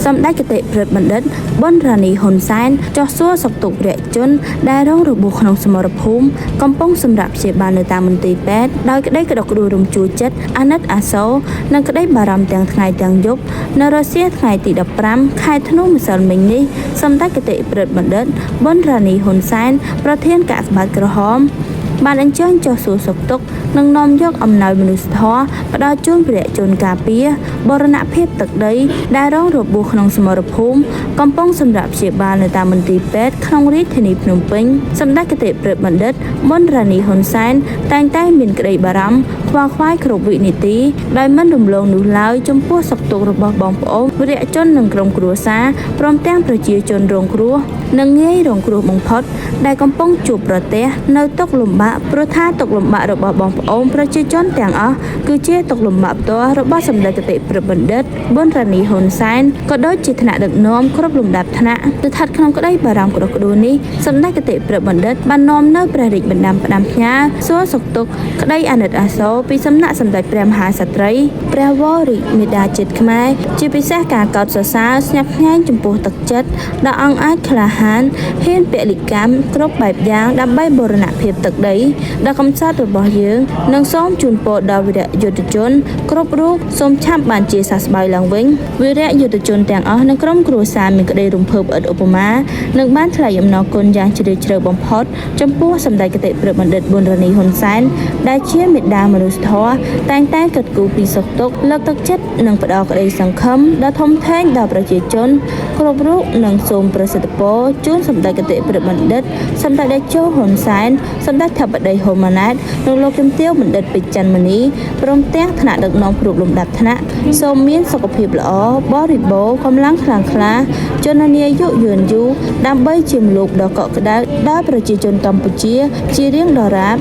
សម្ដេចគតិព្រឹទ្ធបណ្ឌិតប៊ុនរ៉ានីហ៊ុនសែនចុះសួរសុខទុក្ខវរជនដែលរងរបួសក្នុងសមរភូមិកំពុងសម្រាប់ព្យាបាលនៅតាមមន្ទីរពេទ្យដោយក្តីក្តុកក្តួលរំជួលចិត្តអាណិតអាសូរនិងក្តីបារម្ភទាំងថ្ងៃទាំងយប់នៅរសៀលថ្ងៃទី15ខែធ្នូម្សិលមិញនេះសម្ដេចគតិព្រឹទ្ធបណ្ឌិតប៊ុនរ៉ានីហ៊ុនសែនប្រធានកាកបាទក្រហម បានអញ្ជើញចុះសួរសុខទុក្ខនិងនាំយកអំណោយមនុស្សធម៌ផ្ដល់ជូនវីរជនការពារបរណភាពទឹកដីដែលរងរបួសក្នុងសមរភូមិកំពុងសម្រាប់ព្យាបាលនៅតាមមន្ទីរពេទ្យក្នុងរាជធានីភ្នំពេញសម្ដេចគតិព្រឹទ្ធបណ្ឌិតប៊ុនរ៉ានីហ៊ុនសែនតែងតែមានក្តីបារម្ភខ្វល់ខ្វាយគ្រប់វិនាទីដោយមិនរំលងនោះឡើយចំពោះសុខទុក្ខរបស់បងប្អូនវីរជននិងក្រុមគ្រួសារព្រមទាំងប្រជាជនរងគ្រោះនិងងាយរងគ្រោះបំផុតដែលកំពុងជួបប្រទះនៅទុក្ខលំបាកព្រោះថាទុក្ខលំបាករបស់បងប្អូនប្រជាជនទាំងអស់គឺជាទុក្ខលំបាកផ្ទាល់របស់សម្ដេចគតិព្រឹទ្ធបណ្ឌិតប៊ុនរ៉ានីហ៊ុនសែនក៏ដូចជាថ្នាក់ដឹកនាំគ្រប់លំដាប់ថ្នាក់ស្ថិតក្នុងក្តីបារម្ភក្តុកក្តួលនេះសម្ដេចគតិព្រឹទ្ធបណ្ឌិតបាននាំនៅព្រះរាជបណ្ដាំផ្ដាំផ្ញើសួរសុខទុក្ខក្តីអាណិតអាសូរពីសំណាក់សម្ដេចព្រះមហាក្សត្រីព្រះវររាជមាតាជាតិខ្មែរជាពិសេសការកោតសរសើរស្ញប់ស្ញែងចំពោះទឹកចិត្តដ៏អង់អាចក្លាហានហ៊ានពលិកម្មគ្រប់បែបយ៉ាងដើម្បីបូរណភាពទឹកដីដ៏កំសត់របស់យើងនិងសូមជូនពរដល់វីរយុទ្ធជនគ្រប់រូបសូមឆាប់បានជាសះស្បើយឡើងវិញវីរយុទ្ធជនទាំងអស់និងក្រុមគ្រួសារមានក្តីរំភើបឥតឧបមានិងបានថ្លែងអំណរគុណយ៉ាងជ្រាលជ្រៅបំផុតចំពោះសម្ដេចគតិព្រឹទ្ធបណ្ឌិតប៊ុនរ៉ានីហ៊ុនសែនដែលជាមេដាមនុស្សធម៌តែងតែគិតគូរពីសុខទុក្ខលើកទឹកចិត្តនិងផ្ដល់ក្តីសង្ឃឹមដ៏ធំធេងដល់ប្រជាជនគ្រប់រូបនិងសូមប្រសិទ្ធពរជូនសម្ដេចគតិព្រឹទ្ធបណ្ឌិតសម្ដេចតេជោហ៊ុនសែនសម្ដេចធិបតីហ៊ុនម៉ាណែតនិងលោកជំទាវបណ្ឌិតពេជ្រច័ន្ទមនីព្រមទាំងថ្នាក់ដឹកនាំគ្រប់លំដាប់ថ្នាក់សូមមានសុខភាពល្អបរិបូរណ៍កម្លាំងខ្លាំងក្លាជននាយុយឺនយូរដើម្បីជាមលោកដ៏កក់ក្ដៅដល់ប្រជាជនកម្ពុជាជារៀងដរាប។